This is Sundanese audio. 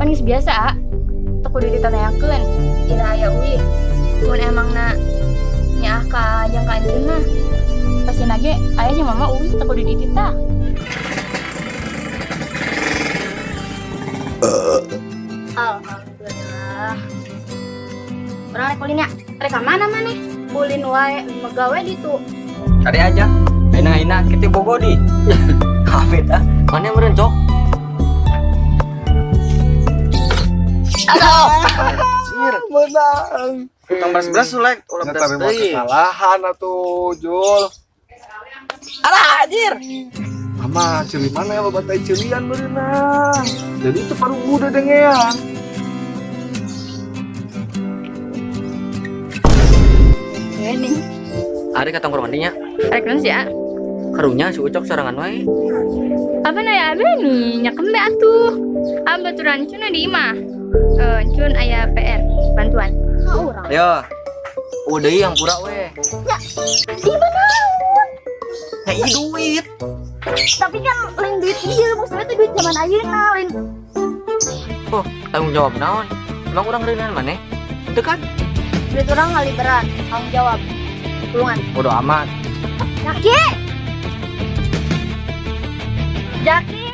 Pan geus biasa, ah. Teu kudu ditanyakeun. Ira aya uih. Mun emangna nyaah ka jang ka anjeun mah. Pasti nage aya jeung mama uih teu kudu dititah. Alhamdulillah. Urang rek ulin ya. Rek ka mana maneh? Ulin wae megawe ditu. Kade aja. Aina-aina kita bogo di. Kabet ah. Mana yang meureun cok? Aduh. Anjir, menang. Tong beras-beras sulek, ulah Nya beras tarima deui. Kesalahan atuh, Jul. Alah anjir. Mama, ciri mana ya bapak tai cirian berenang. Jadi itu baru udah dengean. Ini. Ari ka tongkrongan dinya. Rek naon sih, ah? Karunya si Ucok sorangan wae. Apa na ya abe nih? Nya kembe atuh. Ah, baturan cun di imah. Eh, cun aya PR bantuan. Ah, urang. Ayo. Udah yang pura we. Ya, di mana? Ya iya duit. Tapi kan lain duit iya, maksudnya tuh duit zaman ayeuna lain. Oh, tanggung jawab naon? Emang urang reunan maneh? Itu kan? Duit urang ngaliberan, tanggung jawab. Tulungan. Bodoh amat. Jaki. Jaki.